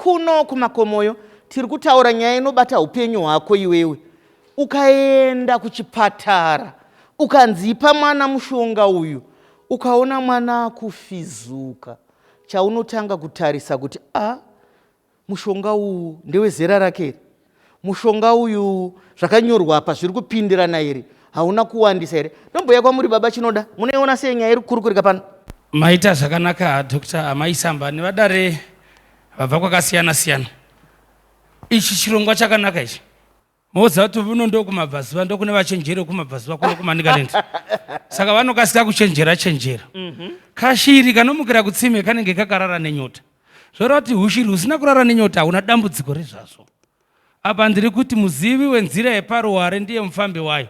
Kuno kumakomoyo tiri kutaura nyaya inobata upenyu hwako iwewe. Ukaenda kuchipatara ukanzi ipa mwana mushonga uyu, ukaona mwana akufizuka, chaunotanga kutarisa kuti a ah, mushonga uwu ndewezera rake here? Mushonga uyu zvakanyorwa apa zviri kupindirana here? Hauna kuwandisa here? Ndomboya kwamuri baba Chinoda, munoiona sei nyaya iri kukurukurika pano? Maita zvakanaka Dr. Amai Samba nevadare vabva kwakasiyana siyana. Ichi chirongwa chakanaka ichi. Moziva kuti uno ndokumabvazuva ndokune vachenjeri vekumabvazuva kuno kuManicaland. Saka vanokasika kuchenjera chenjera. Kashiri kanomukira kutsime kanenge kakarara nenyota. Zvoreva kuti hushiri husina kurara nenyota hauna dambudziko rezvazvo. Apa ndiri kuti muzivi wenzira yeparuware ndiye mufambi wayo.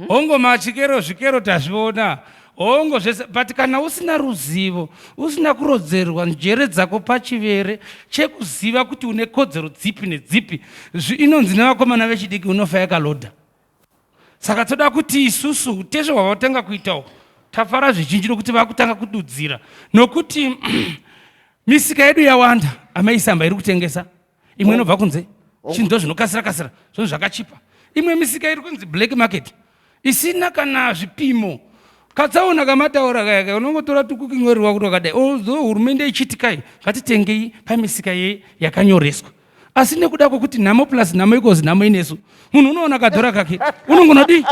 Hongo machikero zvikero tazviona. Hongo zvese but kana usina ruzivo, usina kurodzerwa njere dzako pachivere chekuziva kuti une kodzero dzipi nedzipi, inonzi nevakomana vechidiki unofa yakaloda. Saka toda kuti isusu tese hwavatanga kuita uku tafara zvizhinji nokuti vakutanga kududzira nokuti misika yedu yawanda amai Samba iri kutengesa imwe inobva kunze chinhu ndo zvinokasira kasira zvinhu zvakachipa imwe misika iri kunzi black market isina kana zvipimo katsaona kamataura kaya kaya unongotora tukukingori wako twakadai although hurumende ichiti kai ngatitengei pamisika ye yakanyoreswa asi nekuda kwekuti nhamo plus nhamo ikozi nhamo inesu munhu unoona kadhora kake unongonodii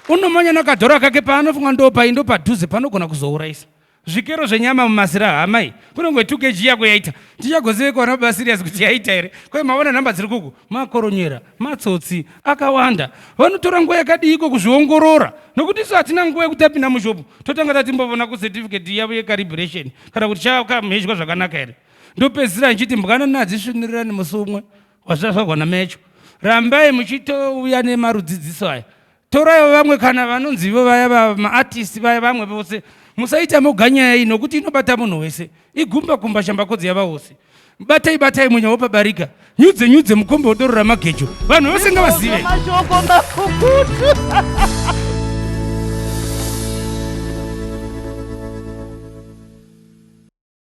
unomanya nakadhora kake paanofunga ndopai ndopadhuze panogona kuzourayisa Zvikero zvenyama mumasira hamai kunongwe 2 kg yako yaita tichagozive kuona baba serious kuti yaita here kwai maona nhamba dziri kuku makoronyera matsotsi akawanda vanotora nguva yakadiiko kuzviongorora nokuti isu hatina nguva yekuti tapinda mushopu totanga tatimbovona kucertificate yavo yecaribration kana kuti chakamhezhwa zvakanaka here ndopedzisira ndichiti mbwana nadzisvinirirani musi umwe wazvazvagwa namecho rambai muchitouya nemarudzidziso aya Toraiwo vamwe kana vanonzi ivo vaya maartist vaya vamwe vose musaita moga nyaya iyi nokuti inobata munhu wese igumba kumba shambakodzi yavahose batai batai munya wopabarika nyudze nyudze mukombe wodoro ramagejo vanhu vose ngavazive mashoko makukutu.